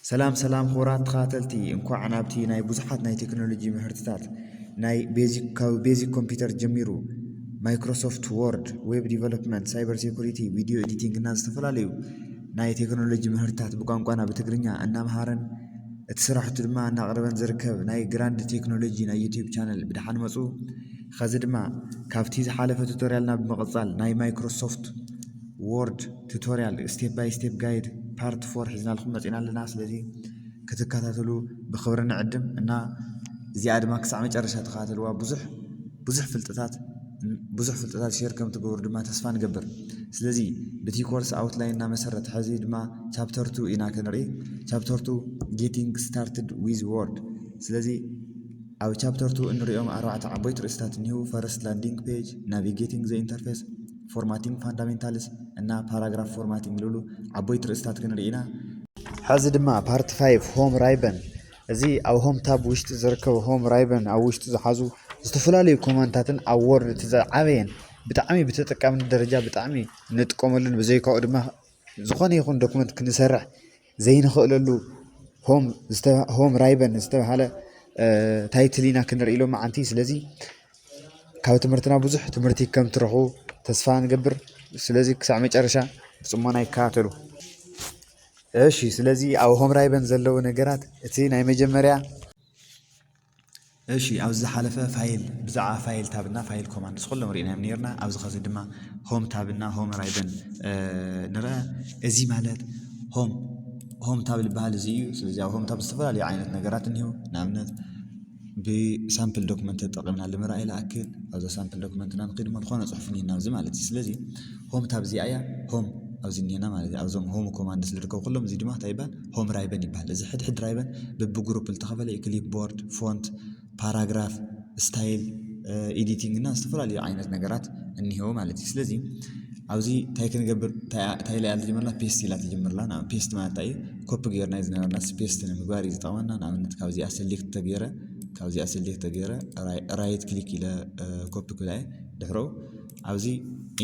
ሰላም ሰላም ክቡራት ተኸታተልቲ፣ እንኳዕ ናብቲ ናይ ብዙሓት ናይ ቴክኖሎጂ ምህርትታት ናይ ቤዚክ፣ ካብ ቤዚክ ኮምፒውተር ጀሚሩ ማይክሮሶፍት ወርድ፣ ዌብ ዲቨሎፕመንት፣ ሳይበር ሴኩሪቲ፣ ቪዲዮ ኤዲቲንግ እና ዝተፈላለዩ ናይ ቴክኖሎጂ ምህርትታት ብቋንቋና ብትግርኛ እናምሃረን እቲ ስራሕቱ ድማ እናቕረበን ዝርከብ ናይ ግራንድ ቴክኖሎጂ ናይ ዩቲዩብ ቻነል ብደሓን መፁ። ኸዚ ድማ ካብቲ ዝሓለፈ ቱቶሪያልና ብምቕፃል ናይ ማይክሮሶፍት ወርድ ቱቶሪያል ስቴፕ ባይ ስቴፕ ጋይድ ፓርት ፎር ሒዝናልኩም መፂና ኣለና። ስለዚ ክትከታተሉ ብኽብሪ ንዕድም እና እዚኣ ድማ ክሳዕ መጨረሻ ተኸታተልዋ። ብዙሕ ብዙሕ ፍልጥታት ብዙሕ ፍልጥታት ሼር ከም ትገብሩ ድማ ተስፋ ንገብር። ስለዚ ብቲ ኮርስ ኣውትላይን እና መሰረት ሕዚ ድማ ቻፕተር ቱ ኢና ክንርኢ። ቻፕተር ቱ ጌቲንግ ስታርትድ ዊዝ ወርድ። ስለዚ ኣብ ቻፕተር ቱ እንሪኦም ኣርባዕተ ዓበይቲ ርእስታት እኒህው። ፈረስት ላንዲንግ ፔጅ፣ ናቪጌቲንግ ዘ ኢንተርፌስ፣ ፎርማቲንግ ፋንዳሜንታልስ እና ፓራግራፍ ፎርማቲንግ ዝብሉ ዓበይቲ ርእስታት ክንርኢ ኢና። ሕዚ ድማ ፓርት ፋይቭ ሆም ራይበን። እዚ ኣብ ሆም ታብ ውሽጢ ዝርከቡ ሆም ራይበን ኣብ ውሽጡ ዝሓዙ ዝተፈላለዩ ኮማንድታትን ኣብ ወርድ እቲ ዝዓበየን ብጣዕሚ ብተጠቃምነት ደረጃ ብጣዕሚ እንጥቀመሉን ብዘይካኡ ድማ ዝኾነ ይኹን ዶክመንት ክንሰርሕ ዘይንኽእለሉ ሆም ዝተ-፣ ሆም ራይበን ዝተባሃለ፣ እ፣ ታይትል ኢና ክንርኢ ሎማዓንቲ። ስለዚ ካብ ትምህርትና ብዙሕ ትምህርቲ ከም ትረኽቡ ተስፋ ንገብር። ስለዚ ክሳዕ መጨረሻ ብጽሞና ይከታተሉ። እሺ፣ ስለዚ ኣብ ሆም ራይበን ዘለዉ ነገራት እቲ ናይ መጀመርያ እሺ፣ ኣብዚ ዝሓለፈ ፋይል፣ ብዛዕባ ፋይል ታብ እና ፋይል ኮማንድስ ኩሎም ርኢናዮም ነይርና። ኣብዚ ኸዚ ድማ ሆም ታብ እና ሆም ራይበን፣ እ፣ ንርአ። እዚ ማለት ሆም፣ ሆም ታብ ዝበሃል እዚ እዩ። ስለዚ ኣብ ሆም ታብ ዝተፈላለዩ ዓይነት ነገራት እኒሁ። ንኣብነት ብሳምፕል ዶክመንት ተጠቒምና ንምርኣይ ዝኣክል፣ ኣብዛ ሳምፕል ዶክመንትና ንኸይድ እሞ ዝኾነ ጽሑፍ እኒህና ኣብዚ ማለት እዩ። ስለዚ ሆም ታብ እዚኣ እያ፣ ሆም ኣብዚ እኒህና ማለት እዩ። ኣብዞም ሆም ኮማንድስ ዝርከቡ ኩሎም እዚ ድማ እንታይ ይበሃል? ሆም ራይበን ይበሃል። እዚ ሕድሕድ ራይበን በብግሩፕ ዝተኸፈለ እዩ። ክሊፕ ቦርድ፣ ፎንት፣ ፓራግራፍ፣ ስታይል፣ እ፣ ኤዲቲንግ እና ዝተፈላለዩ ዓይነት ነገራት እኒሄው ማለት እዩ። ስለዚ ኣብዚ እንታይ ክንገብር፣ እንታይ፣ እንታይ ኢላ እያ ትጅምርና? ፔስት ኢላ ትጅምርና። ንኣብነት ፔስት ማለት እንታይ እዩ? ኮፒ ገይርና ዝነበርና ፔስት ንምግባር እዩ ዝጠቕመና። ንኣብነት ካብዚኣ ሰሌክት ተገይረ፣ ካብዚኣ ሰሌክት ተገይረ ራይ-፣ ራይት ክሊክ ኢለ፣ እ፣ ኮፒ ክብላ እየ። ድሕረኡ ኣብዚ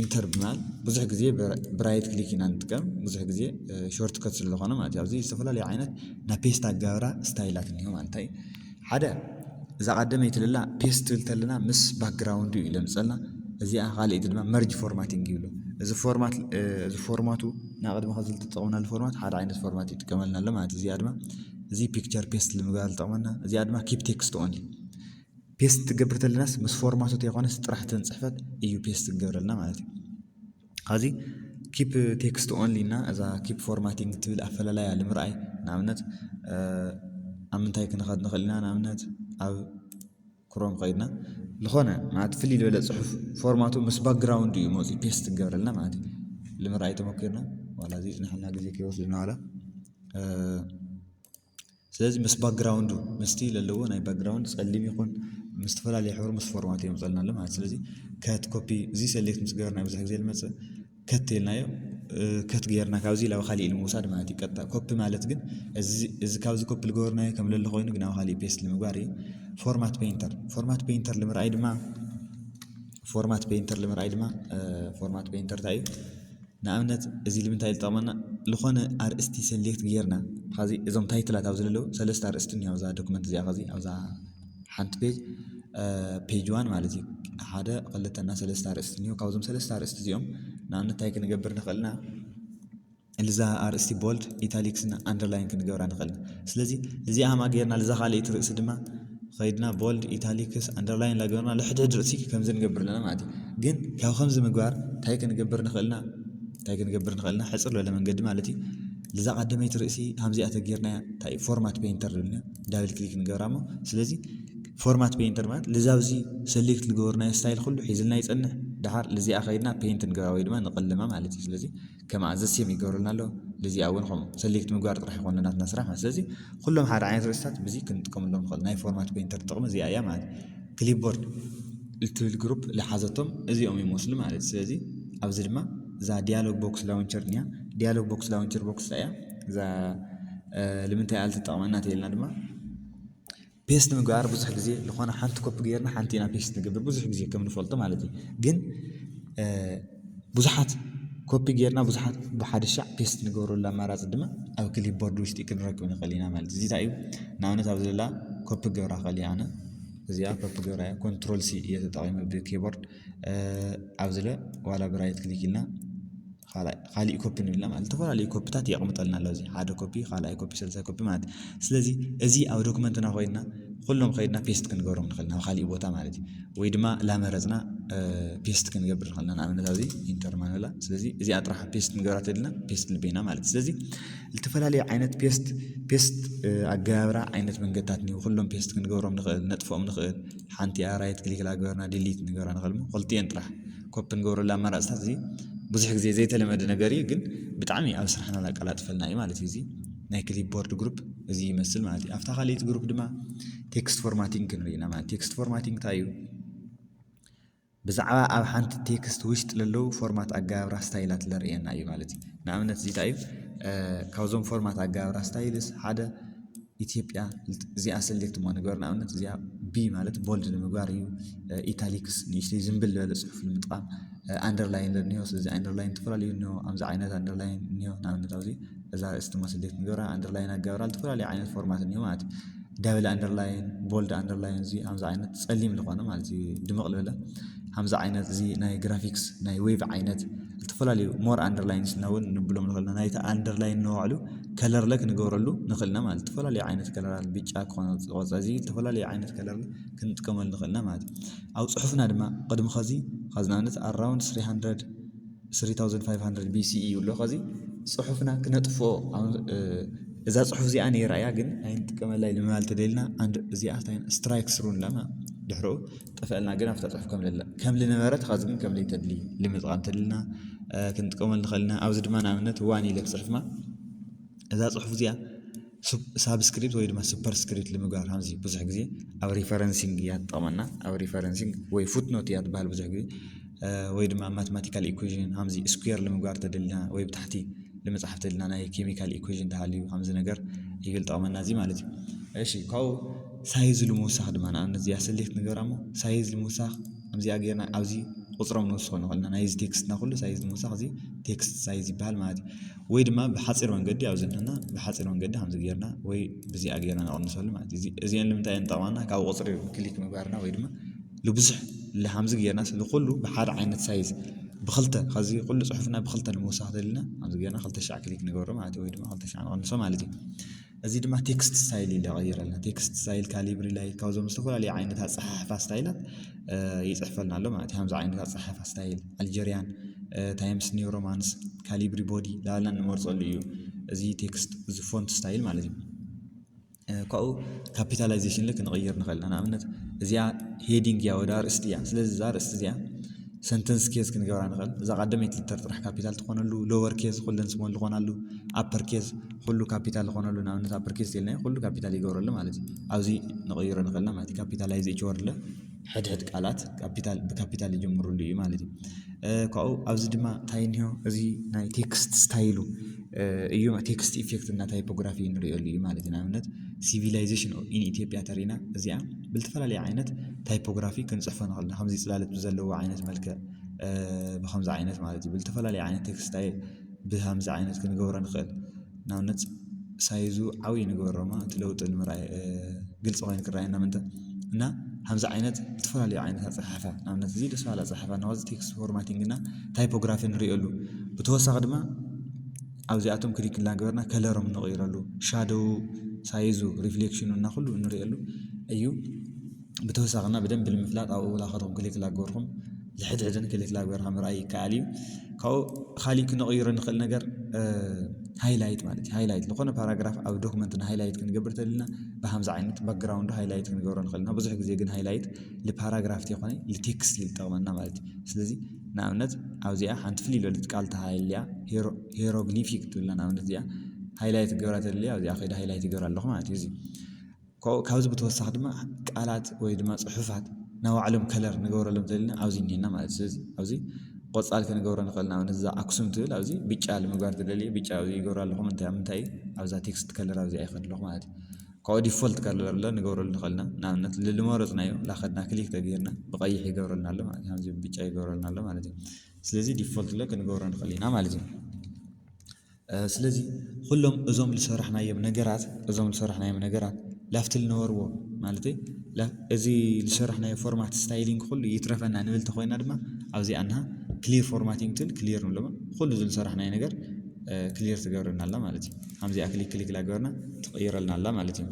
ኢንተር ብምባል ብዙሕ ግዜ ብራ-፣ ብራይት ክሊክ ኢና ንጥቀም፣ ብዙሕ ግዜ፣ እ፣ ሾርት ከት ስለ ዝኾነ ማለት እዩ። ኣብዚ ዝተፈላለዩ ዓይነት ናይ ፔስት ኣገባብራ ስታይላት እኒሄው ማለት እዩ። ሓደ፣ እዛ ቀደመይቲ ልላ ፔስት ትብል ተለና ምስ ባክግራውንዱ እዩ ለምፀልና። እዚኣ ካልኣይቲ ድማ መርጅ ፎርማቲንግ ይብሉ። እዚ ፎርማት፣ እ፣ እዚ ፎርማቱ ናይ ቅድሚ ከዚ ዝተጠቐምናሉ ፎርማት ሓደ ዓይነት ፎርማት ይጥቀመልና ኣሎ ማለት እዩ። እዚኣ ድማ እዚ ፒክቸር ፔስት ንምግባር ዝጠቕመና። እዚኣ ድማ ኪፕ ቴክስት ኦንሊ። ፔስት ትገብር ተለናስ ምስ ፎርማቱ ተይኮነስ ጥራሕ ተን ጽሕፈት እዩ ፔስት ትገብረልና ማለት እዩ። ኸዚ ኪፕ ቴክስት ኦንሊ እና እዛ ኪፕ ፎርማቲንግ ትብል ኣፈላላያ ንምርኣይ፣ ንኣብነት፣ እ፣ ኣብ ምንታይ ክንኸድ ንኽእል ኢና? ንኣብነት ኣብ ክሮም ኸይድና ዝኾነ ማለት ፍልይ ዝበለ ጽሑፍ ፎርማቱ ምስ ባክግራውንድ እዩ መፂኡ ፔስት ትገብረልና ማለት እዩ። ንምርኣይ ተመኪርና ዋላ እዚ ይጽንሐልና ግዜ ከይወስድ ንዋላ፣ እ፣ ስለዚ ምስ ባክግራውንዱ፣ ምስቲ ለለዎ ናይ ባክግራውንድ ጸሊም ይኹን ምስ ዝተፈላለዩ ሕብሪ ምስ ፎርማት የምጸልና ኣሎ ማለት። ስለዚ ከት ኮፒ፣ እዚ ሰሌክት ምስ ገበርና ብዙሕ ግዜ ዝመጽእ ከት ኢልናዮ፣ እ፣ ከት ገይርና ካብዚ ላብ ካሊእ ኢሉ ምውሳድ ማለት እዩ። ቀጥታ ኮፒ ማለት ግን እዚ፣ እዚ ካብዚ ኮፒ ዝገበርናዮ ከም ለሎ ኮይኑ ግን ኣብ ካሊእ ፔስት ንምግባር እዩ። ፎርማት ፔይንተር፣ ፎርማት ፔይንተር ንምርኣይ ድማ፣ ፎርማት ፔይንተር ንምርኣይ ድማ፣ እ፣ ፎርማት ፔይንተር እንታይ እዩ? ንኣብነት እዚ ንምንታይ ዝጠቕመና? ዝኾነ ኣርእስቲ ሰሌክት ጌርና፣ ኸዚ እዞም ታይትላት ኣብዚ ዘለዉ ሰለስተ ኣርእስቲ እኒኦ ኣብዛ ዶክመንት እዚኣ፣ ኸዚ ኣብዛ ሓንቲ ፔጅ፣ እ፣ ፔጅ ዋን ማለት እዩ። ሓደ፣ ክልተ እና ሰለስተ ኣርእስቲ እኒኦ። ካብዞም ሰለስተ ኣርእስቲ እዚኦም ንኣብነት እንታይ ክንገብር ንኽእልና? እዛ ኣርእስቲ ቦልድ፣ ኢታሊክስ እና ኣንደርላይን ክንገብራ ንኽእልና። ስለዚ እዚኣ ኸማ ጌርና፣ እዛ ካልኣይቲ ርእሲ ድማ ኸይድና ቦልድ፣ ኢታሊክስ፣ ኣንደርላይን ላገበርና ልሕድሕድ ርእሲ ከምዚ ንገብር ኣለና ማለት እዩ። ግን ካብ ከምዚ ምግባር እንታይ ክንገብር ንኽእልና? እንታይ ክንገብር ንኽእልና? ሕጽር ዝበለ መንገዲ ማለት እዩ። ልዛ ቀደመይቲ ርእሲ ከምዚኣ ተጌርናያ እንታይ ፎርማት ፔይንተር ዝብልና ዳብል ክሊክ ንገብራ እሞ፣ ስለዚ ፎርማት ፔይንተር ማለት ልዛ ኣብዚ ሰሌክት ዝገበርናዮ ስታይል ኩሉ ሒዝልና ይጸንሕ። ድሓር ልዚኣ ኸይድና ፔይንት ንገብራ ወይ ድማ ንቕልማ ማለት እዩ። ስለዚ ከምኣ ዘሴም ይገብረልና ኣሎ። ልዚኣ እውን ከምኡ ሰሌክት ምግባር ጥራሕ ይኾን ናትና ስራሕ ማለት። ስለዚ ኩሎም ሓደ ዓይነት ርእስታት ብዚ ክንጥቀመሎም ንኽእል። ናይ ፎርማት ፔይንተር ጥቕሚ እዚኣ እያ ማለት። ክሊፕቦርድ እትብል ግሩፕ ዝሓዘቶም እዚኦም ይመስሉ ማለት። ስለዚ ኣብዚ ድማ እዛ ዲያሎግ ቦክስ ላውንቸር እኒኣ። ዲያሎግ ቦክስ ላውንቸር ቦክስ እያ። እዛ፣ እ፣ ንምንታይ እያ ልትጠቕመና ተይልና ድማ ፔስት ምግባር ብዙሕ ግዜ ዝኾነ ሓንቲ ኮፒ ገይርና ሓንቲ ኢና ፔስት ንገብር ብዙሕ ግዜ ከም ንፈልጦ ማለት እዩ። ግን፣ እ፣ ብዙሓት ኮፒ ጌርና ብዙሓት ብሓደ ሻዕ ፔስት ንገብረሉ ኣማራፂ ድማ ኣብ ክሊፕ ቦርድ ውሽጢ ክንረክብ ንኽእል ኢና ማለት እዩ። እዚ እንታይ እዩ? ንኣብነት ኣብዚ ዘላ ኮፒ ገብራ ክእል እየ ኣነ። እዚኣ ኮፒ ገብራ እያ። ኮንትሮል ሲ እየ ተጠቒመ ብኪቦርድ። ኣብዚ ለ ዋላ ብራይት ክሊክ ኢልና ካልኣይ- ካሊእ ኮፒ ንብልና ማለት ዝተፈላለዩ ኮፒታት የቕምጠልና ኣሎ። እዚ ሓደ ኮፒ፣ ካልኣይ ኮፒ፣ ሰለሳይ ኮፒ ማለት እዩ። ስለዚ እዚ ኣብ ዶክመንትና ኮይንና ኩሎም ከይድና ፔስት ክንገብሮም ንኽእል ናብ ካሊእ ቦታ ማለት እዩ። ወይ ድማ ላመረፅና ፔስት ክንገብር ንኽእል ኢና። ንኣብነት ኣብዚ ኢንተር ማንበላ። ስለዚ እዚኣ ጥራሕ ፔስት ንገብራ ተደልና ፔስት ንብል ኢና ማለት እዩ። ስለዚ ዝተፈላለዩ ዓይነት ፔስት ፔስት ኣገባብራ ዓይነት መንገድታት እኒው ኩሎም ፔስት ክንገብሮም ንኽእል፣ ነጥፍኦም ንኽእል። ሓንቲ ራይት ክሊክ ላገበርና ዲሊት ንገብራ ንኽእል። ክልቲኤን ጥራሕ ኮፒ ንገብረሉ ኣማራፅታት እዚ ብዙሕ ግዜ ዘይተለመደ ነገር እዩ፣ ግን ብጣዕሚ ኣብ ስራሕና ላቀላጥፈልና እዩ ማለት እዩ። እዚ ናይ ክሊፕ ቦርድ ግሩፕ እዚ ይመስል ማለት እዩ። ኣብታ ካልኣይቲ ግሩፕ ድማ ቴክስት ፎርማቲንግ ክንርኢ ኢና ማለት። ቴክስት ፎርማቲንግ እንታይ እዩ? ብዛዕባ ኣብ ሓንቲ ቴክስት ውሽጢ ለለዉ ፎርማት ኣገባብራ ስታይላት ለርእየና እዩ ማለት እዩ። ንኣብነት እዚ እንታይ እዩ? ካብዞም ፎርማት ኣገባብራ ስታይልስ ሓደ ኢትዮጵያ እዚኣ ሰሌክት እሞ ንግበር። ንኣብነት እዚኣ ቢ ማለት ቦልድ ንምግባር እዩ። ኢታሊክስ ንእሽተይ ዝንብል ዝበለ ፅሑፍ ንምጥቃም። ኣንደርላይን እኒሆ። ስለዚ ኣንደርላይን ዝተፈላለዩ እኒሆ። ኣብዚ ዓይነት ኣንደርላይን እኒሆ። ንኣብነት ኣብዚ እዛ ርእስቲ እሞ ሰሌክት ንገብራ ኣንደርላይን ኣገባብራ ዝተፈላለዩ ዓይነት ፎርማት እኒሆ ማለት እዩ። ዳብል ኣንደርላይን፣ ቦልድ ኣንደርላይን፣ እዚ ከምዚ ዓይነት ፀሊም ዝኾነ ማለት እዩ፣ ድምቕ ዝበለ ከምዚ ዓይነት እዚ ናይ ግራፊክስ ናይ ዌቭ ዓይነት ዝተፈላለዩ ሞር ኣንደርላይን ስና እውን ንብሎም ንኽእልና ናይቲ ኣንደርላይን ንባዕሉ ከለር ለ ክንገብረሉ ንኽእልና ማለት ዝተፈላለዩ ዓይነት ከለራት ብጫ ክኾነ ቆፃ እዚ ዝተፈላለዩ ዓይነት ከለር ክንጥቀመሉ ንኽእልና ማለት እዩ። ኣብ ፅሑፍና ድማ ቅድሚ ኸዚ ኸዚ ንኣብነት ኣራውንድ ስሪ ሃንድረድ ስሪ ታውዘንድ ፋይቭ ሃንድረድ ቢ ሲ ኢ ይብሎ። ኸዚ ፅሑፍና ክነጥፍኦ እዛ ፅሑፍ እዚኣ ነይራ እያ ግን ኣይንጥቀመላይ ንምባል ተደልና እዚኣ ስትራይክ ስሩ ንብላ። ድሕርኡ ጠፍአልና ግን ኣብታ ፅሑፍ ከም ዝነበረት ኸዚ ግን ከም ዘይተድሊ ንምጥቃም ተደልና ክንጥቀመሉ ንኽእል ኢና። ኣብዚ ድማ ንኣብነት ዋን ኢለ ክፅሕፍማ እዛ ፅሑፍ እዚኣ ሳብስክሪፕት ወይ ድማ ሱፐር ስክሪፕት ንምግባር ከምዚ ብዙሕ ግዜ ኣብ ሪፈረንሲንግ እያ ትጠቕመና። ኣብ ሪፈረንሲንግ ወይ ፉትኖት እያ ትበሃል ብዙሕ ግዜ። ወይ ድማ ማትማቲካል ኢኩዌሽን ከምዚ ስኩዌር ንምግባር ተደልና ወይ ብታሕቲ ንምፅሓፍ ተደልና ናይ ኬሚካል ኢኩዌሽን ተሃልዩ ከምዚ ነገር ይብል ጠቕመና እዚ ማለት እዩ። እሺ ካብኡ ሳይዝ ንምውሳኽ ድማ ንኣብነት እዚኣ ሰሌክት ንገብራ እሞ ሳይዝ ንምውሳኽ ከምዚኣ ጌርና ኣብዚ ቁፅሮም ንውስኾ ንኽእልና ናይዚ ቴክስትና ኩሉ ሳይዝ ንምውሳኽ እዚ ቴክስት ሳይዝ ይበሃል ማለት እዩ። ወይ ድማ ብሓፂር መንገዲ ኣብዚ ንሕና ብሓፂር መንገዲ ከምዚ ጌርና ወይ ብዚኣ ጌርና ነቐንሰሉ ማለት እዩ። እዚአን ንምንታይ እየን ጠቕማና? ካብ ቁፅሪ ክሊክ ምግባርና ወይ ድማ ልብዙሕ ልሓምዚ ጌርና ስለ ኩሉ ብሓደ ዓይነት ሳይዝ ብክልተ ከዚ ኩሉ ፅሑፍና ብክልተ ንምውሳኽ ተልና ኣብዚ ጌርና ክልተ ሻዕ ክሊክ ንገብሮ ማለት እዩ፣ ወይ ድማ ክልተ ሻዕ ንቐንሶ ማለት እዩ። እዚ ድማ ቴክስት ስታይል ኢለ ቀይረልና። ቴክስት ስታይል ካሊብሪ ላይ ካብዞም ዝተፈላለዩ ዓይነት ኣፀሓሕፋ ስታይላት ይፅሕፈልና ኣሎ ማለት እዩ። ከምዚ ዓይነት ኣፀሓሕፋ ስታይል ኣልጀሪያን፣ ታይምስ ኒው ሮማንስ፣ ካሊብሪ ቦዲ ላልና ንመርፀሉ እዩ። እዚ ቴክስት እዚ ፎንት ስታይል ማለት እዩ። ካብኡ ካፒታላይዜሽን ል ክንቕይር ንኽእል ኢና። ንኣብነት እዚኣ ሄዲንግ እያ ወዳ ርእስቲ እያ። ስለዚ እዛ ርእስቲ እዚኣ ሰንተንስ ኬዝ ክንገብራ ንኽእል። እዛ ቀደመይቲ ሊተር ጥራሕ ካፒታል ትኾነሉ፣ ሎወር ኬዝ ኩለን ስሞል ዝኾናሉ፣ ኣፐር ኬዝ ኩሉ ካፒታል ዝኾነሉ። ንኣብነት ኣፐር ኬዝ ኢልና ኩሉ ካፒታል ይገብረሉ ማለት እዩ። ኣብዚ ንቕይሮ ንኽእልና ማለት እዩ። ካፒታላይዝ ኤች ወርድ ለ ሕድሕድ ቃላት ካፒታል ብካፒታል ይጀምሩሉ እዩ ማለት እዩ። ካብኡ ኣብዚ ድማ እንታይ እኒሆ እዚ ናይ ቴክስት ስታይሉ እዩ። ቴክስት ኢፌክት እና ታይፖግራፊ ንሪኦሉ እዩ ማለት እዩ። ንኣብነት ሲቪላይዜሽን ኢን ኢትዮጵያ ተሪና እዚኣ ብልተፈላለየ ዓይነት ታይፖግራፊ ክንፅሕፎ ንኽእል ኢና። ከምዚ ፅላለት ብዘለዎ ዓይነት መልክዕ ብከምዚ ዓይነት ማለት እዩ። ብልተፈላለየ ዓይነት ቴክስት ስታይል ብከምዚ ዓይነት ክንገብሮ ንኽእል። ንኣብነት ሳይዙ ዓብዪ ንገበሮማ እቲ ለውጢ ንምርኣይ ግልፂ ኮይኑ ክረኣየና ምንተ እና ከምዚ ዓይነት ዝተፈላለዩ ዓይነት ኣፀሓሕፋ ንኣብነት እዚ ደስ በሃሊ ኣፀሓሕፋ ናዚ ቴክስት ፎርማቲንግ እና ታይፖግራፊ ንሪእሉ ብተወሳኺ ድማ ኣብዚኣቶም ክሊክ እናገበርና ከለሮም ንቕይረሉ ሻዶው ሳይዙ ሪፍሌክሽኑ እና ኩሉ ንሪእሉ እዩ። ብተወሳኺ እና ብደንብ ንምፍላጥ ኣብኡ ላኸትኩም ክሊክ ላገበርኩም ልሕድሕድን ክሊክ ላገበርካ ምርኣይ ይከኣል እዩ። ካብኡ ካሊእ ክንቕይሮ ንኽእል ነገር ሃይላይት ማለት እዩ። ሃይላይት ዝኾነ ፓራግራፍ ኣብ ዶክመንትና ሃይላይት ክንገብር ተልና ብሃምዚ ዓይነት ባክግራውንዱ ሃይላይት ክንገብሮ ንኽእል ኢና። ብዙሕ ግዜ ግን ሃይላይት ልፓራግራፍ ተይኮነ ልቴክስት እዩ ዝጠቕመና ማለት እዩ። ስለዚ ንኣብነት ኣብዚኣ ሓንቲ ፍልይ ዝበለት ቃል ተሃልያ ሄሮግሊፊክ ትብልና ንኣብነት እዚኣ ሃይላይት ክገብራ ተደልያ ኣብዚኣ ከይደ ሃይላይት ይገብራ ኣለኹ ማለት እዩ። እዚ ካብዚ ብተወሳኺ ድማ ቃላት ወይ ድማ ፅሑፋት ናይ ባዕሎም ከለር ንገብረሎም ዘለና ኣብዚ እኒሄና ማለት እዩ። ስለዚ ኣብዚ ቆፃል ክንገብሮ ንኽእል ንኣብነት እዛ ኣክሱም ትብል ኣብዚ ብጫ ንምግባር ተደልየ ብጫ ኣብዚ ይገብሮ ኣለኹ። ምንታይ ኣብ ምንታይ ኣብዛ ቴክስት ከለር ኣብዚ ኣይኸድ ኣለኹ ማለት እዩ። ካብኡ ዲፎልት ከለር ኣሎ ንገብረሉ ንኽእል ኢና። ንኣብነት ልመረፅናዮ ላኸድና ክሊክ ተገይርና ብቐይሕ ይገብረልና ኣሎ ማለት እዩ። ከምዚ ብጫ ይገብረልና ኣሎ ማለት እዩ። ስለዚ ዲፎልት ለ ክንገብሮ ንኽእል ኢና ማለት እዩ። ስለዚ ኩሎም እዞም ዝሰራሕናዮም ነገራት እዞም ዝሰራሕናዮም ነገራት ላፍቲ ዝነበርዎ ማለት እዚ ዝሰራሕናዮ ፎርማት ስታይሊንግ ኩሉ ይትረፈና ንብል ተኮይና ድማ ኣብዚኣ እና ክሊር ፎርማቲንግ ትብል ክሊር ንብሎ ኩሉ እዚ ዝሰራሕናዮ ነገር ክሊር ትገብረና ኣላ ማለት እዩ። ከምዚኣ ክሊክ ክሊክ ላገበርና ትቕይረልና ኣላ ማለት እዩ።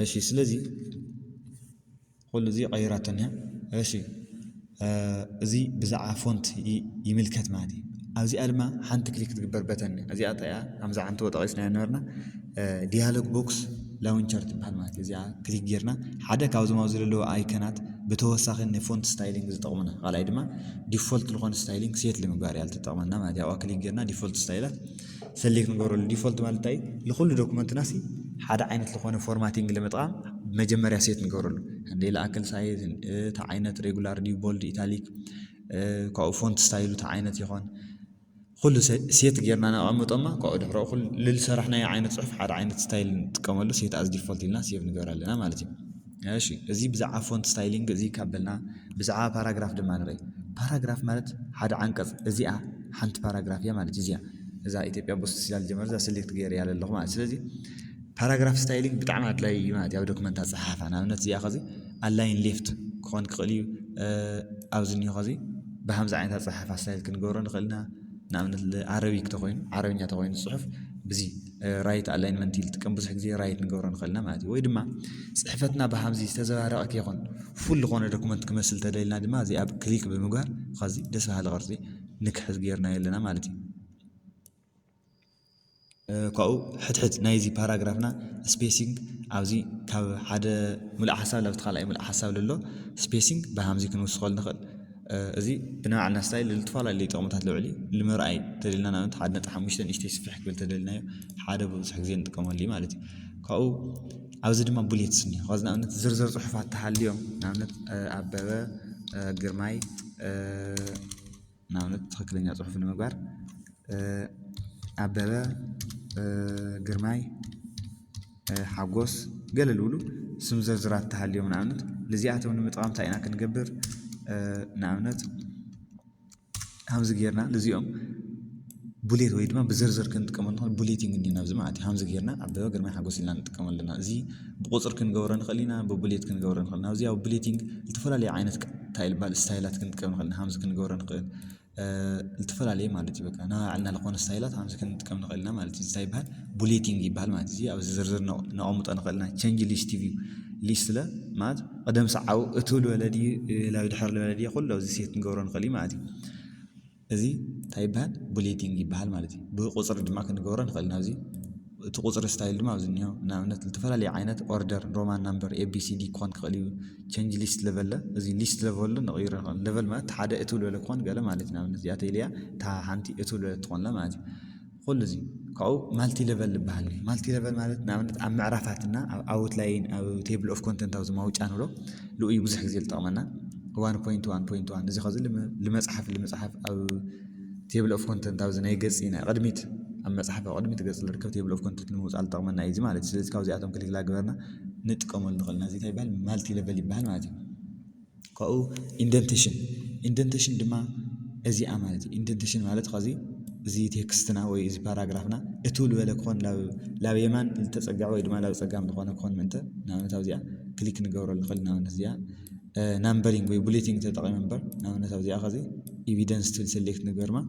እሺ ስለዚ ኩሉ እዚ ቀይራቶ እኒሃ። እሺ እዚ ብዛዕባ ፎንት ይምልከት ማለት እዩ። ኣብዚኣ ድማ ሓንቲ ክሊክ ትግበር በተን እዚኣ ታ እያ። ከምዛ ዓንተቦ ጠቒስናዮ ነበርና። ዲያሎግ ቦክስ ላውንቸር ትበሃል ማለት እዩ። እዚኣ ክሊክ ጌርና ሓደ ካብዞም ኣብዚ ዘለዉ ኣይከናት ብተወሳኺ ንፎንት ስታይሊንግ ዝጠቕሙና ካልኣይ ድማ ዲፎልት ዝኾነ ስታይሊንግ ሴት ንምግባር እያ ትጠቕመና ማለት እዩ። ኣብኣ ክሊክ ጌርና ዲፎልት ስታይላት ሰሌክት ንገብረሉ። ዲፎልት ማለት እንታይ ንኩሉ ዶክመንትና ሲ ሓደ ዓይነት ዝኾነ ፎርማቲንግ ንምጥቃም መጀመርያ ሴት ንገብረሉ። እንደ ለኣክል ሳይዝ እቲ ዓይነት ሬጉላር ድዩ ቦልድ ኢታሊክ ካብኡ ፎንት ስታይሉ እቲ ዓይነት ይኾን ኩሉ ሴት ጌርና ነቐምጦማ ካብኡ ድሕሮ ኩሉ ልልሰራሕናዮ ዓይነት ፅሑፍ ሓደ ዓይነት ስታይል ንጥቀመሉ ሴት ኣዝ ዲፎልት ኢልና ሴቭ ንገብር ኣለና ማለት እዩ። እሺ እዚ ብዛዕባ ፎንት ስታይሊንግ እዚ ካብ በልና ብዛዕባ ፓራግራፍ ድማ ንርኢ። ፓራግራፍ ማለት ሓደ ዓንቀፅ እዚኣ ሓንቲ ፓራግራፍ እያ ማለት እዚኣ እዛ ኢትዮጵያ ቦስት ሲላ ዝጀመረ እዛ ስሌክት ገይረ እያ ኣለኹ ማለት ስለዚ ፓራግራፍ ስታይሊንግ ብጣዕሚ ኣድላይ እዩ ማለት ኣብ ዶክመንት ኣፀሓሓፋ ንኣብነት እዚኣ ከዚ ኣላይን ሌፍት ክኾን ክኽእል እዩ ኣብዚ እኒሆ ከዚ ብሃምዚ ዓይነት ኣፀሓሓፋ ስታይል ክንገብሮ ንኽእል ኢና ንኣብነት ኣረቢክ ተኮይኑ ዓረብኛ ተኮይኑ ፅሑፍ ብዚ ራይት ኣላይንመንት ይልጥቀም ብዙሕ ግዜ ራይት ንገብሮ ንኽእል ኢና ማለት እዩ ወይ ድማ ፅሕፈትና ብሃምዚ ዝተዘባረቐ ከይኮን ፉል ዝኾነ ዶክመንት ክመስል ተደልና ድማ እዚ ኣብ ክሊክ ብምግባር ከዚ ደስ በሃሊ ቅርፂ ንክሕዝ ጌርናዮ ኣለና ማለት እዩ። ካብኡ ሕድሕድ ናይዚ ፓራግራፍና ስፔሲንግ ኣብዚ ካብ ሓደ ሙሉእ ሓሳብ ላብቲ ካልኣይ ሙሉእ ሓሳብ ለሎ ስፔሲንግ ብሃምዚ ክንውስኸሉ ንኽእል። እዚ ብናባዕልና ስታይል ዝተፈላለዩ ጥቕምታት ለውዕል እዩ ንምርኣይ ተደልና ንኣብነት ሓደ ነጥቢ ሓሙሽተ ንእሽተይ ስፍሕ ክብል ተደልናዮ ሓደ ብብዙሕ ግዜ ንጥቀመሉ እዩ ማለት እዩ። ካብኡ ኣብዚ ድማ ቡሌትስ እኒሆ ከዚ ንኣብነት ዝርዝር ፅሑፋት ተሃልዮም ንኣብነት ኣበበ ግርማይ ንኣብነት ትኽክለኛ ፅሑፍ ንምግባር ኣበበ ግርማይ ሓጎስ ገለ ልብሉ ስም ዝርዝራት ተሃልዮም ንኣብነት ልዚኣቶም ንምጥቃም እንታይ ኢና ክንገብር ንኣብነት ከምዚ ጌርና ልዚኦም ቡሌት ወይ ድማ ብዝርዝር ክንጥቀመሉ ንኽእል ቡሌቲንግ እንዲ ናብዚ ማለት እዩ ከምዚ ጌርና ኣበበ ግርማይ ሓጎስ ኢልና ንጥቀመሉ ኣለና እዚ ብቁፅር ክንገብሮ ንኽእል ኢና ብቡሌት ክንገብሮ ንኽእል ኢና ኣብዚ ኣብ ቡሌቲንግ ዝተፈላለዩ ዓይነት እንታይ ይባል ስታይላት ክንጥቀም ንኽእል ኢና ከምዚ ክንገብሮ ንኽእል ዝተፈላለየ ማለት እዩ በቃ ናባዕልና ዝኾነ ስታይላት ከምዚ ክንጥቀም ንኽእል ኢና ማለት እዩ እንታይ ይበሃል ቡሌቲንግ ይበሃል ማለት እዩ ኣብዚ ዝርዝር ነቐምጦ ንኽእል ኢና ቸንጅ ሊስት ቪው ሊስት ለ ማለት ቅደም ሰዓቡ እቱ ልበለ ድዩ ላብ ድሕር ልበለ ድዩ ኩሉ ኣብዚ ሴት ክንገብሮ ንኽእል እዩ ማለት እዩ እዚ እንታይ ይበሃል ቡሌቲንግ ይበሃል ማለት እዩ ብቁፅሪ ድማ ክንገብሮ ንኽእል ኢና ኣብዚ እቲ ቁፅሪ ስታይል ድማ ኣብዚ እኒሆ ንኣብነት ዝተፈላለዩ ዓይነት ኦርደር ሮማን ናምበር ኤቢሲዲ ክኾን ክኽእል እዩ ቸንጅ ሊስት ለቨል እዚ ሊስት ለቨል ንቕይሮ ንኽእል ለቨል ማለት ሓደ እትብል በለ ክኾን ገለ ማለት እዩ ንኣብነት እዚኣ ተይለያ እታ ሓንቲ እትብል በለ ትኾንላ ማለት እዩ ኩሉ እዚ ካብኡ ማልቲ ለቨል ዝበሃል ማልቲ ለቨል ማለት ንኣብነት ኣብ ምዕራፋትና ኣብ ኣውትላይን ኣብ ቴብል ኦፍ ኮንተንት ኣብዚ ማውጫ ንብሎ ልኡይ ብዙሕ ግዜ ዝጠቕመና ዋን ፖይንት ዋን ፖይንት ዋን እዚ ኸዚ ልመፅሓፍ ልመፅሓፍ ኣብ ቴብል ኦፍ ኮንተንት ኣብዚ ናይ ገፂ ናይ ቅድሚት ኣብ መፅሓፍ ኣብ ቅድሚት ገፅ ዝርከብ ቴብል ኦፍ ኮንተንት ንምውፃእ ዝጠቕመና እዩ እዚ ማለት እዩ ስለዚ ካብዚኣቶም ክሊክ ላገበርና ንጥቀመሉ ንኽእል ናዚ እንታይ ይበሃል ማልቲ ለቨል ይበሃል ማለት እዩ ካብኡ ኢንደንቴሽን ኢንደንቴሽን ድማ እዚኣ ማለት እዩ ኢንደንቴሽን ማለት ኸዚ እዚ ቴክስትና ወይ እዚ ፓራግራፍና እቱ ዝበለ ክኾን ላብ የማን ዝተፀግዐ ወይ ድማ ላብ ፀጋም ዝኾነ ክኾን ምእንተ ንኣብነት ኣብዚኣ ክሊክ ንገብረሉ ንኽእል ንኣብነት እዚኣ ናምበሪንግ ወይ ቡሌቲንግ ተጠቒመ እምበር ንኣብነት ኣብዚኣ ኸዚ ኤቪደንስ ትብል ሰሌክት ንግበርማ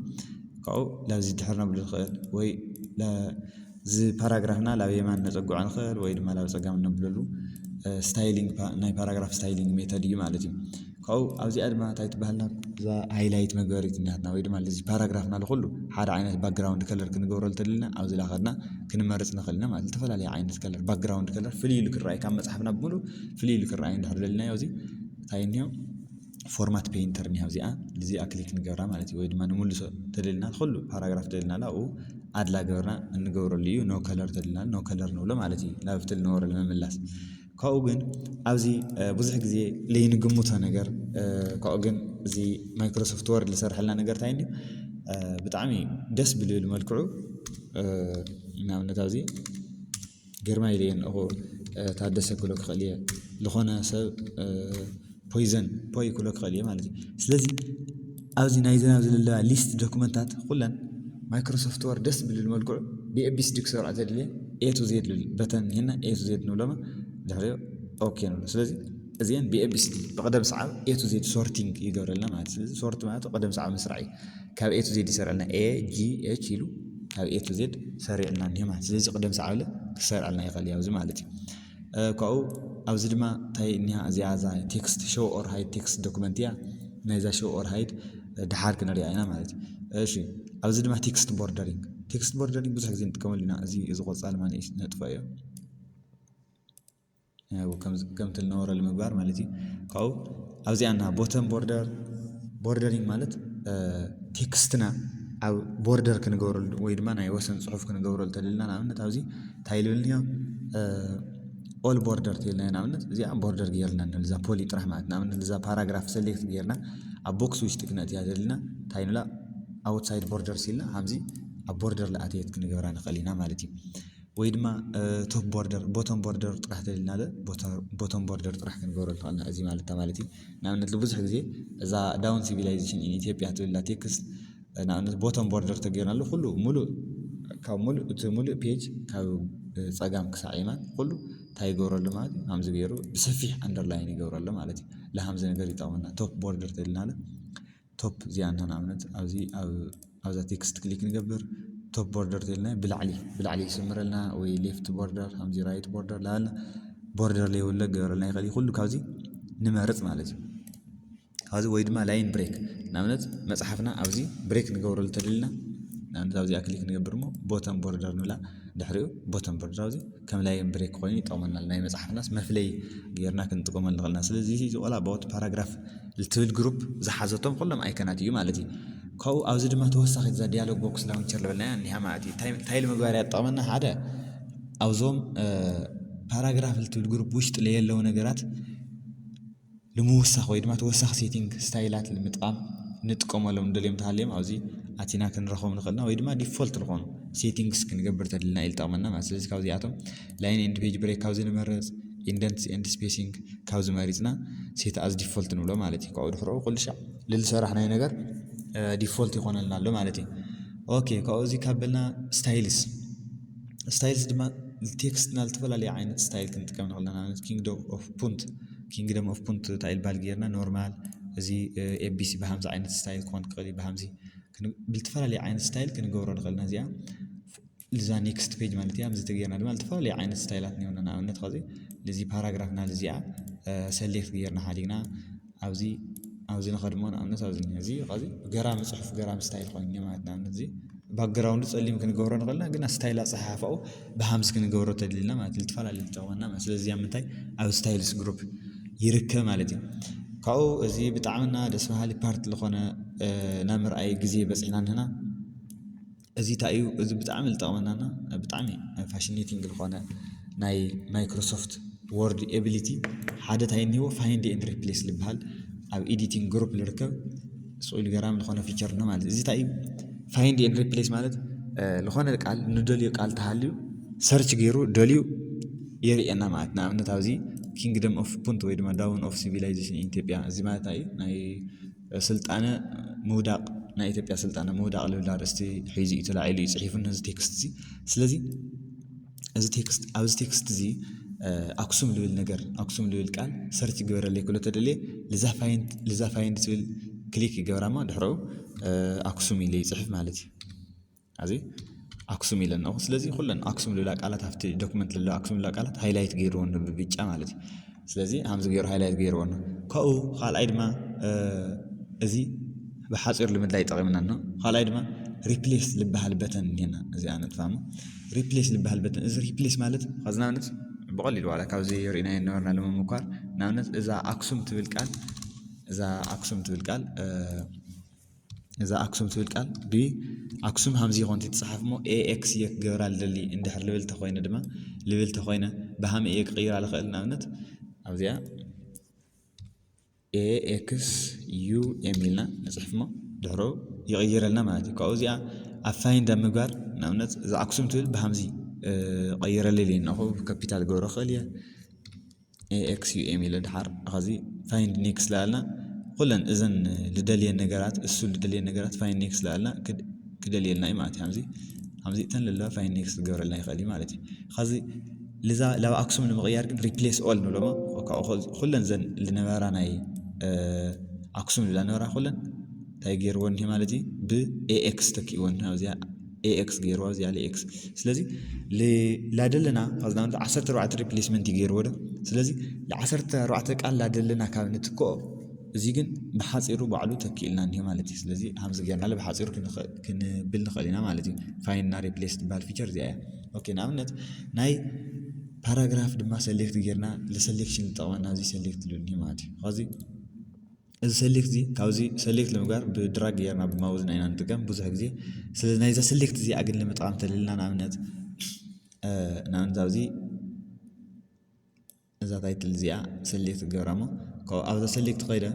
ካብኡ ላብዚ ድሕር ነብሉ ንኽእል ወይ እዚ ፓራግራፍና ላብ የማን ነፀግዖ ንኽእል ወይ ድማ ላብ ፀጋም ነብለሉ ስታይሊንግ ናይ ፓራግራፍ ስታይሊንግ ሜተድ እዩ ማለት እዩ ካብኡ ኣብዚኣ ድማ እንታይ ትበሃልና እዛ ሃይላይት መግበሪት እናትና ወይ ድማ እዚ ፓራግራፍና ንኩሉ ሓደ ዓይነት ባክግራውንድ ከለር ክንገብረሉ ተደልና ኣብዚ ላኸድና ክንመርፅ ንኽእል ኢና ማለት ዝተፈላለዩ ዓይነት ከለር ባክግራውንድ ከለር ፍልይ ኢሉ ክረኣይ ካብ መፅሓፍና ብምሉ ፍልይ ኢሉ ክረኣይ እንድሕር ደልናዮ እዚ እንታይ እኒኦ ፎርማት ፔይንተር እኒሃ እዚኣ እዚኣ ክሊክ ንገብራ ማለት እዩ ወይ ድማ ንምልሶ ተደልና ኩሉ ፓራግራፍ ተደልና ኣብኡ ኣድላ ገበርና እንገብረሉ እዩ no color ተደልና no color ንብሎ ማለት እዩ ላብቲ ዝነበረ ንምምላስ ካብኡ ግን ኣብዚ ብዙሕ ግዜ ለይንግምቶ ነገር ካብኡ ግን እዚ ማይክሮሶፍት ወርድ ዝሰርሐልና ነገር እንታይ እንድዩ ብጣዕሚ ደስ ብልብል መልክዑ ንኣብነት ኣብዚ ግርማ ኢለ እየ ንእኹ ታደሰ ክብሎ ክኽእል እየ። ዝኾነ ሰብ ፖይዘን ፖይ ክብሎ ክኽእል እየ ማለት እዩ። ስለዚ ኣብዚ ናይዘን ኣብዚ ዘለዋ ሊስት ዶክመንታት ኩለን ማይክሮሶፍት ወርድ ደስ ብልል መልክዑ ብኤቢሲዲ ክሰርዖ ተደልየ ኤ ቱ ዜድ ልብል በተን ሂና ኤ ቱ ዜድ ንብሎማ ድሕሪኡ ኦኬ ንብሎ። ስለዚ እዚአን ብኤቢሲዲ ብቐደም ሰዓብ ኤ ቱ ዜድ ሶርቲንግ ይገብረልና ማለት እዩ። ስለዚ ሶርት ማለት ቀደም ሰዓብ ምስራዕ እዩ። ካብ ኤ ቱ ዜድ ይሰርዐልና ኤ ጂ ኤች ኢሉ ካብ ኤ ቱ ዜድ ሰሪዕልና እኒሆ ማለት እዩ። ስለዚ ቀደም ሰዓብ ክሰርዐልና ይኽእል እዩ ኣብዚ ማለት እዩ። ካብኡ ኣብዚ ድማ እንታይ እኒሃ እዚኣ እዛ ቴክስት ሾው ኦር ሃይድ ቴክስት ዶክመንት እያ። ናይዛ ሾው ኦር ሃይድ ድሓር ክንሪኣ ኢና ማለት እዩ። እሺ ኣብዚ ድማ ቴክስት ቦርደሪንግ ቴክስት ቦርደሪንግ ብዙሕ ግዜ ንጥቀመሉ ኢና። እዚ እዚ ቆፃል ማንሽ ነጥፎ እዮ ከምቲ ልነበረ ንምግባር ማለት እዩ። ካብኡ ኣብዚኣ እና ቦተም ቦርደር ቦርደሪንግ ማለት ቴክስትና ኣብ ቦርደር ክንገብረሉ ወይ ድማ ናይ ወሰን ፅሑፍ ክንገብረሉ ተደልና ንኣብነት ኣብዚ እንታይ ልብል ኒዮ ኦል ቦርደር ተልና ንኣብነት እዚኣ ቦርደር ገይርና ንብል እዛ ፖሊ ጥራሕ ማለት ንኣብነት እዛ ፓራግራፍ ሰሌክት ገይርና ኣብ ቦክስ ውሽጢ ክነእትያ ዘለና እንታይ ንብላ ኣውትሳይድ ቦርደር ሲልና ከምዚ ኣብ ቦርደር ለኣተየት ክንገብራ ንኽእል ኢና ማለት እዩ። ወይ ድማ ቶፕ ቦርደር ቦቶም ቦርደር ጥራሕ ተልና ቦቶም ቦርደር ጥራሕ ክንገብረ ንኽእልና እዚ ማለት ማለት እዩ። ንኣብነት ብዙሕ ግዜ እዛ ዳውን ሲቪላይዜሽን ኢትዮጵያ ትብላ ቴክስት ንኣብነት ቦቶም ቦርደር ተገይርናሉ ኩሉ ሙሉእ ካብ ሙሉእ እቲ ሙሉእ ፔጅ ካብ ፀጋም ክሳዕ የማን ኩሉ እንታይ ይገብረሉ ማለት እዩ። ከምዚ ገይሩ ብሰፊሕ ኣንደርላይን ይገብረሉ ማለት እዩ። ለሃምዚ ነገር ይጠቕመና ቶፕ ቦርደር ተልናለ ቶፕ እዚኣ እንተ ንኣብነት ኣብዚ ኣብዛ ቴክስት ክሊክ ንገብር ቶፕ ቦርደር ተልና ብላዕሊ ብላዕሊ ይስምረልና ወይ ሌፍት ቦርደር ከምዚ ራይት ቦርደር ላልና ቦርደር ለይብለ ገበረልና ይኽእል እዩ። ኩሉ ካብዚ ንመርፅ ማለት እዩ። ካብዚ ወይ ድማ ላይን ብሬክ ንኣብነት መፅሓፍና ኣብዚ ብሬክ ንገብረሉ ተደልና ንኣብነት ኣብዚኣ ክሊክ ንገብር እሞ ቦተም ቦርደር ንብላ ድሕሪኡ ቦተም ቦርደር ኣብዚ ከም ላይን ብሬክ ኮይኑ ይጠቕመና ናይ መፅሓፍናስ መፍለይ ጌርና ክንጥቀመሉ ንኽእልና። ስለዚ እዚ ቆላ ኣባውት ፓራግራፍ ልትብል ግሩፕ ዝሓዘቶም ኩሎም ኣይከናት እዩ ማለት እዩ። ካብኡ ኣብዚ ድማ ተወሳኺት እዛ ዲያሎግ ቦክስ ላውንቸር ልበልናያ እኒሃ ማለት እዩ። እንታይ እንታይ ንምግባር እያ ትጠቕመና? ሓደ ኣብዞም ፓራግራፍ ልትብል ግሩፕ ውሽጢ ለየለዉ ነገራት ንምውሳኽ ወይ ድማ ተወሳኺ ሴቲንግ ስታይላት ንምጥቃም ንጥቀመሎም ንደልዮም ተሃልዮም ኣብዚ ኣቲና ክንረኽቦም ንኽእልና ወይ ድማ ዲፎልት ዝኾኑ ሴቲንግስ ክንገብር ተደልና እዩ ዝጠቕመና ማለት። ስለዚ ካብዚኣቶም ላይን ኤንድ ፔጅ ብሬክ ካብዚ ንመርፅ ኢንደንትስ ኤንድ ስፔሲንግ ካብዚ መሪፅና ሴት ኣዝ ዲፎልት ንብሎ ማለት እዩ። ካብኡ ድሕርኡ ኩሉ ሻዕ ልልሰራሕናዮ ነገር ዲፎልት ይኾነልና ኣሎ ማለት እዩ። ኦኬ ካብኡ እዚ ካብ በልና ስታይልስ ስታይልስ ድማ ቴክስትና ዝተፈላለዩ ዓይነት ስታይል ክንጥቀም ንኽእልና ንኣብነት ኪንግደም ኦፍ ፑንት ኪንግደም ኦፍ ፑንት እንታይ ይባል ጌርና ኖርማል እዚ ኤቢሲ ብሃምዚ ዓይነት ስታይል ክኾን ክኽእል እዩ ብሃምዚ ብልተፈላለየ ዓይነት ስታይል ክንገብሮ ንኽእልና እዚኣ እዛ ኔክስት ፔጅ ማለት እያ። ኣብዚ ተገይርና ድማ ዝተፈላለዩ ዓይነት ስታይላት እኒሆና ንኣብነት ከዚ እዚ ፓራግራፍና እዚኣ ሰሌክት ገይርና ሓዲግና ኣብዚ ኣብዚ ንኸድሞ ንኣብነት ኣብዚ እዚ ከዚ ገራሚ ፅሑፍ ገራሚ ስታይል ኮይኑ ማለት ንኣብነት እዚ ባክግራውንዱ ፀሊም ክንገብሮ ንኽእልና ግና ስታይል ኣፀሓሕፋኡ ብሃምዚ ክንገብሮ ተድልና ማለት ዝተፈላለዩ ዝጠቕመና ማለት ስለዚ እዚኣ ምንታይ ኣብ ስታይልስ ግሩፕ ይርከብ ማለት እዩ። ካብኡ እዚ ብጣዕምና ደስ በሃሊ ፓርት ዝኾነ ናብ ምርኣይ ግዜ በፂሕና ንህና እዚ እንታይ እዩ እዚ ብጣዕሚ ዝጠቕመናና ብጣዕሚ ፋሽኔቲንግ ዝኾነ ናይ ማይክሮሶፍት ወርድ ኤቢሊቲ ሓደ እንታይ እኒህዎ ፋይንድ ኤንድ ሪፕሌስ ዝበሃል ኣብ ኤዲቲንግ ግሩፕ ዝርከብ ስኢሉ ገራሚ ዝኾነ ፊቸር ነው ማለት እዚ እንታይ እዩ ፋይንድ ኤንድ ሪፕሌስ ማለት ዝኾነ ቃል ንደልዮ ቃል ተሃልዩ ሰርች ገይሩ ደልዩ የርእየና ማለት ንኣብነት ኣብዚ ኪንግደም ኦፍ ፑንት ወይ ድማ ዳውን ኦፍ ሲቪላይዜሽን ኢትዮጵያ እዚ ማለት እዩ ናይ ስልጣነ ምውዳቕ ናይ ኢትዮጵያ ስልጣነ ምውዳቕ ልብል ኣርእስቲ ሒዙ እዩ ተላዒሉ እዩ ፅሒፉ ነዚ ቴክስት እዚ ስለዚ እዚ ቴክስት ኣብዚ ቴክስት እዚ ኣክሱም ልብል ነገር ኣክሱም ልብል ቃል ሰርች ግበረለይ ክሎ ተደልየ ልዛ ፋይንድ ትብል ክሊክ ይገብራማ ድሕረኡ ኣክሱም ኢለ ይፅሕፍ ማለት እዩ ኣዚ ኣክሱም ኢለን ኦ ስለዚ ኩለን ኣክሱም ልብላ ቃላት ኣብቲ ዶክመንት ልብላ ኣክሱም ልብላ ቃላት ሃይላይት ገይርዎ ኣሎ ብብጫ ማለት እዩ ስለዚ ሃምዚ ገይሩ ሃይላይት ገይርዎ ኣሎ ካብኡ ካልኣይ ድማ እዚ ብሓፂር ልምድላይ ጠቂምና ኖ ካልኣይ ድማ ሪፕሌስ ልበሃል በተን እኒና እዚ ኣነጥፋሞ ሪፕሌስ ልበሃል በተን እዚ ሪፕሌስ ማለት ከዚ ንኣብነት ብቐሊሉ ዋላ ካብዚ ርኢናዮ ነበርና ንምምኳር ንኣብነት እዛ ኣክሱም ትብል ቃል እዛ ኣክሱም ትብል ቃል እዛ ኣክሱም ትብል ቃል ብኣክሱም ሃምዚ ይኾን ትፅሓፍ ሞ ኤኤክስ እየ ክገብራ ልደሊ እንድሕር ልብል ተኮይነ ድማ ልብል ተኮይነ ብሃመ እየ ክቕይራ ልኽእል ንኣብነት ኣብዚኣ ኤኤክስ ዩ ኤም ኢልና ንፅሕፍ ሞ ድሕሮ ይቕይረልና ማለት እዩ ካብኡ እዚኣ ኣብ ፋይንድ ኣብ ምግባር ንኣብነት እዛ ኣክሱም ትብል ብሃምዚ ቀይረለይ ኢለ ነኹ ካፒታል ገብሮ ክእል እየ። ኤክስዩኤም ኢለ ድሓር ኸዚ ፋይንድ ኔክስት ላልና ኩለን እዘን ልደልየን ነገራት እሱ ልደልየን ነገራት ፋይንድ ኔክስት ላልና ክደልየልና እዩ ማለት እዩ። ከምዚ ከምዚ እተን ለለዋ ፋይንድ ኔክስት ክገብረልና ይኽእል እዩ ማለት እዩ። ኸዚ ልዛ ላብ ኣክሱም ንምቕያር ግን ሪፕሌስ ኦል ንብሎሞ። ኩለን ዘን ልነበራ ናይ ኣክሱም ልላ ነበራ ኩለን እንታይ ገይርዎ እንሄ ማለት እዩ? ብኤኤክስ ተኪእዎ እንሄ። ኣብዚኣ ኤኤክስ ገይርዋ፣ ኣብዚኣ ኤክስ። ስለዚ ላደለና ካብዚ ናምንተ ዓሰርተ ኣርባዕተ ሪፕሌስመንት እዩ ገይርዎ ዶ። ስለዚ ለ ዓሰርተ ኣርባዕተ ቃል ላደለና ካብ ንትክኦ እዚ ግን ብሓፂሩ ባዕሉ ተኪእልና እንዲሁ ማለት እዩ። ስለዚ ሃምዚ ጌርና ብሓፂሩ ክንብል ንኽእል ኢና ማለት እዩ። ፋይንድ እና ሪፕሌስ ትበሃል ፊቸር እዚኣ እያ። ኦኬ፣ ንኣብነት ናይ ፓራግራፍ ድማ ሰሌክት ጌርና ለሰሌክሽን ዝጠቕመና እዚ ሰሌክት ልብል እንዲሁ ማለት እዩ። ዚ እዚ ሰሌክት እዚ ካብዚ ሰሌክት ንምግባር ብድራግ ጌርና ብማውዝና ኢና ንጥቀም ብዙሕ ግዜ። ስለዚ ናይዛ ሰሌክት እዚኣ ግን ንምጥቃም ተልልና ንኣብነት ንኣብነት ኣብዚ እዛ ታይትል እዚኣ ሰሌክት ክገብራ እሞ ካብኡ ኣብዛ ሰሌክት ከይደ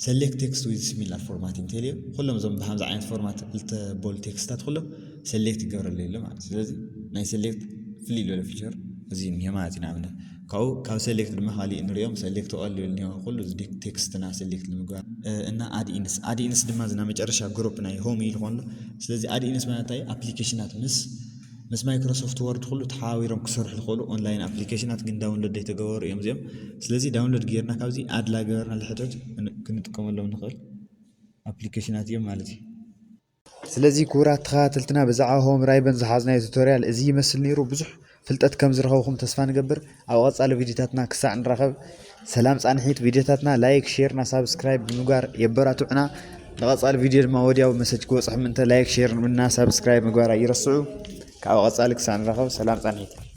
ሰሌክት ቴክስት ዊዝ ሲሚላር ፎርማቲንግ ተልዮ ኩሎም እዞም ብሃምዚ ዓይነት ፎርማት ክልተ ቦል ቴክስታት ኩሎም ሰሌክት ይገብረለይ ኣሎ ማለት እዩ። ስለዚ ናይ ሰሌክት ፍልይ ዝበለ ፊቸር እዚ እኒሄ ማለት እዩ። ንኣብነት ካብኡ ካብ ሰሌክት ድማ ካሊእ ንሪኦም ሰሌክት ኦል ይብል እኒሆ ኩሉ እዚ ቴክስትና ሰሌክት ንምግባር እና ኣድኢንስ ኣድኢንስ ድማ ዝና መጨረሻ ግሩፕ ናይ ሆም ኢሉ ኮንሎ። ስለዚ ኣድኢንስ ማለት እንታይ ኣፕሊኬሽናት ምስ ምስ ማይክሮሶፍት ወርድ ኩሉ ተሓባቢሮም ክሰርሑ ዝኽእሉ ኦንላይን ኣፕሊኬሽናት ግን ዳውንሎድ ዘይተገበሩ እዮም እዚኦም። ስለዚ ዳውንሎድ ጌርና ካብዚ ኣድ ላገበርና ልሕደድ ክንጥቀመሎም ንኽእል ኣፕሊኬሽናት እዮም ማለት እዩ። ስለዚ ክቡራት ተኸታተልትና ብዛዕባ ሆም ራይበን ዝሓዝናዮ ቱቶሪያል እዚ ይመስል ነይሩ። ብዙሕ ፍልጠት ከም ዝረኸብኹም ተስፋ ንገብር። ኣብ ቐጻሊ ቪዲዮታትና ክሳዕ ንራኸብ ሰላም ጻንሒት። ቪዲዮታትና ላይክ፣ ሼር እና ሳብስክራይብ ብምግባር የበራትዑና። ንቐጻሊ ቪዲዮ ድማ ወዲያው መሰጅ ክበጽሖም እንተ ላይክ፣ ሼር እና ሳብስክራይብ ምግባር ኣይረስዑ። ካብ ቐጻሊ ክሳዕ ንራኸብ ሰላም ጻንሒት።